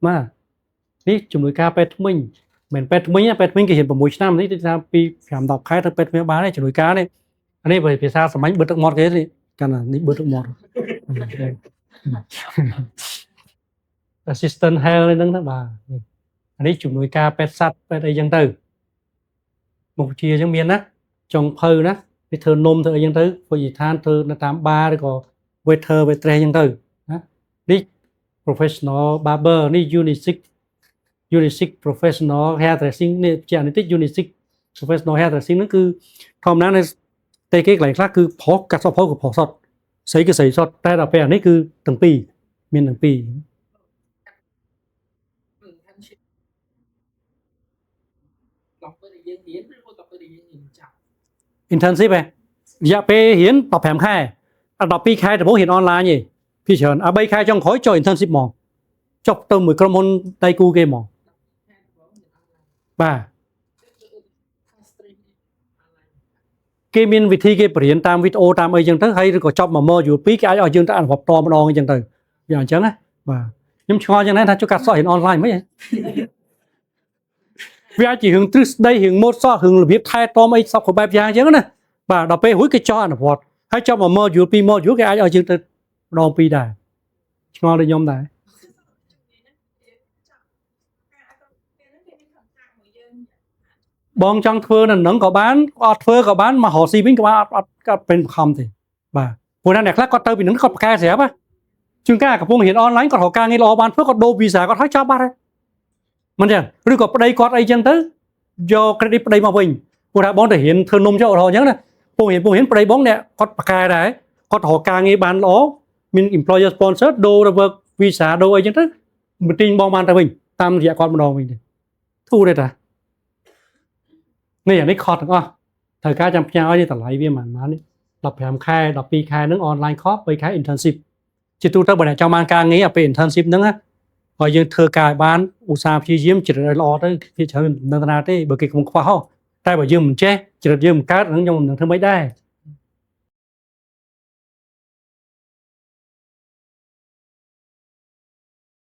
បាទនេះជំនួយការពេទ្យធ្មេញមិនពេទ្យធ្មេញទេពេទ្យធ្មេញគេរៀន6ឆ្នាំនេះគេថាពី5 10ខែទៅពេទ្យធ្មេញបានទេជំនួយការនេះអានេះភាសាសាមញ្ញបិទទឹកមាត់គេនេះកាន់តែនេះបិទទឹកមាត់ assistant health ហ្នឹងទៅបាទនេះអានេះជំនួយការពេទ្យសត្វពេទ្យអីចឹងទៅមុខវិជ្ជាចឹងមានណាចុងភៅណាវាធ្វើនំធ្វើអីចឹងទៅភោជនីយដ្ឋានធ្វើនៅតាមបារឬក៏ waiter waitress ចឹងទៅណានេះ professional barber នេះ unisex unisex professional hair dressing នេះជានេះតិច unisex professional hair dressing ហ្នឹងគឺធម្មតានៅតែគេកន្លែងខ្លះគឺប្រុសកាត់សក់ប្រុសគឺប្រុសសុទ្ធស្រីគឺស្រីសុទ្ធតែដល់ពេលអានេះគឺទាំងពីរមានទាំងពីរ internship ដល់ពេលដែលយើងរៀនឬក៏ដល់ពេលដែលយើងរៀនចប់ internship ឯងរយៈពេលរៀន15ខែអា12ខែដំបូងរៀនអនឡាញទេពីច្រើនអា3ខែចុងក្រោយចូល internship ហ្មងចុះទៅមួយក្រុមហ៊ុនដៃគូគេហ្មង ខែដំបូងរៀនអនឡាញ បាទ គឺថា stream អនឡាញ គេមានវិធីគេបរៀនតាមវីដេអូតាមអីចឹងទៅហើយឬក៏ចប់មួយ module 2គេអាចឲ្យយើងទៅអនុវត្តផ្ទាល់ម្ដងអីចឹងទៅវាអញ្ចឹងណាបាទខ្ញុំឆ្ងល់ចឹងដែរថាជួយកាត់សក់រៀនអនឡាញមិនហ៎វាអាចជារឿងទ្រឹស្ដីរឿងម៉ូតសក់រឿងរបៀបថែទាំអីសពគ្រប់បែបយ៉ាងអញ្ចឹងណាបាទដល់ពេលរួចគេចោះអនុវត្តហើយចប់មួយ module 2 module គេអាចឲ្យយើងទៅម្ដងពីរដែរឆ្ងល់ដូចខ្ញុំដែរ ជំនាញហ្នឹងយើងចង់ការឲ្យគ្រប់គ្នាហ្នឹងគេមាន contact មួយយើង បងចង់ធ្វើនៅនឹងក៏បានអត់ធ្វើក៏បានមករកស៊ីវិញក៏បានអត់អត់អត់เป็นខំទេបាទព្រោះណាអ្នកខ្លះគាត់ទៅពីនឹងគាត់ប្រកែស្រាប់ណាជួនកាលកំពុងរៀនអនឡាញគាត់រកការងារល្អបានធ្វើគាត់ដូរវីសាគាត់ហើយចប់បាត់ហើយមិនចឹងឬក៏ប្តីគាត់អីចឹងទៅយក credit ប្តីមកវិញព្រោះថាបងទៅរៀនធ្វើនំចុះឧទាហរណ៍អញ្ចឹងណាពងរៀនពងរៀនប្តីបងអ្នកគាត់ប្រកែដែរគាត់រកការងារបានល្អមាន employer sponsor ដូរទៅ work visa ដូរអីចឹងទៅមកទាញបងបានទៅវិញតាមរយៈគាត់ម្ដងវិញទេធូរទេតា នេះអានេះខុសទាំងអស់ត្រូវការចាំផ្ញើឲ្យនេះតម្លៃវាប៉ុន្មាននេះ15ខែ12ខែហ្នឹង online course 3ខែ internship ជាទូទៅបើអ្នកចង់បានការងារអាពេល internship ហ្នឹងណាឲ្យយើងធ្វើការឲ្យបានឧស្សាហ៍ព្យាយាមចរិតឲ្យល្អទៅវាច្រើនមិនដឹងតាណាទេបើគេកំពុងខ្វះហោះតែបើយើងមិនចេះចរិតយើងមិនកើតហ្នឹងខ្ញុំមិនដឹងធ្វើម៉េចដែរ។